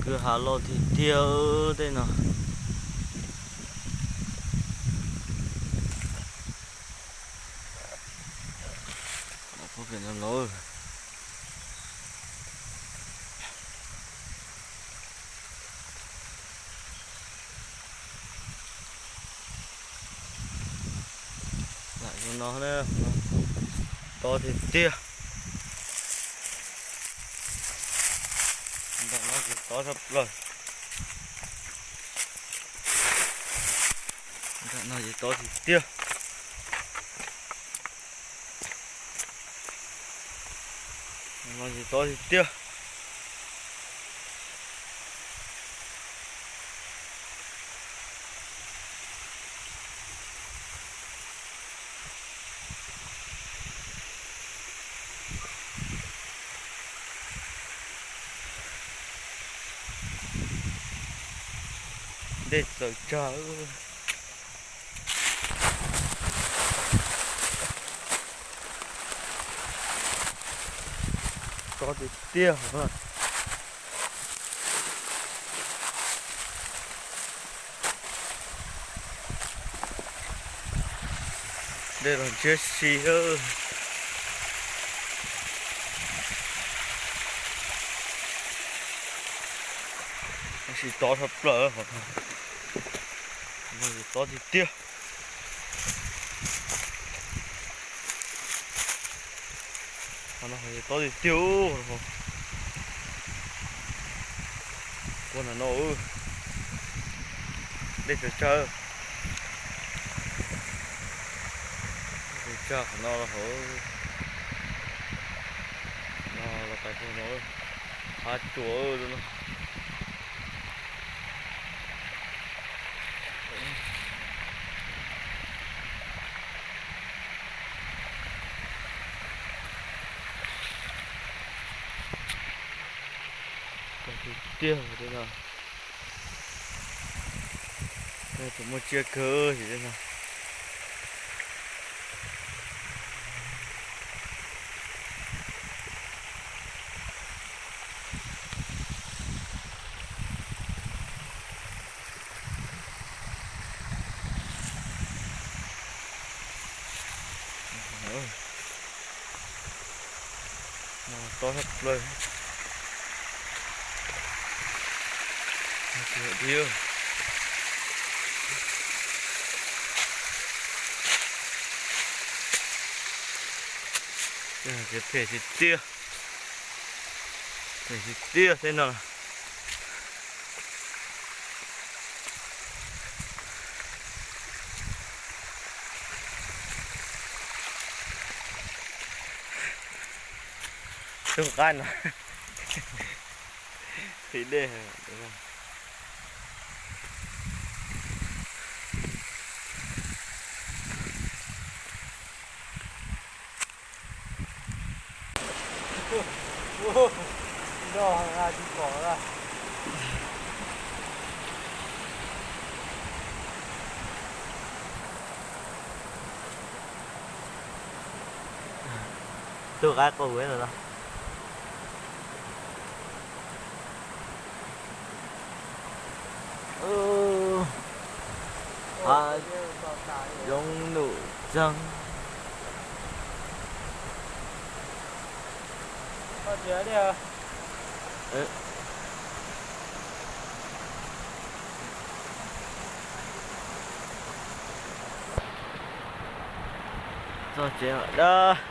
Kwj ha loj tiag tiag tej no. Puag pem no los. Lam zoo no na, tob tiag tiag. Nram no ces tob tshaj plaws. Nram no ces tob tiag tiag. No ces tob tiag tiag. Dej txawm tsag. Tob tiag tiag. Dej los ntshiab si. Tab sis tob tshaj plaws, tob tiag tiag. Qhov no tob tiag tiag. Puag nram no, dej txawm tsag. Dej txawm tsag qhov no los hauv, no los pais puag no, qab tsuas no. Tiag tiag li no. Tseem muaj tsiaj kawg li no. Tob tshaj plaws. Phem tiag tiag, phem tiag tiag tej no. Tug qab no qhib dej. Tug qab qaug no. Zoo num tseeg. Txog tsev lawm.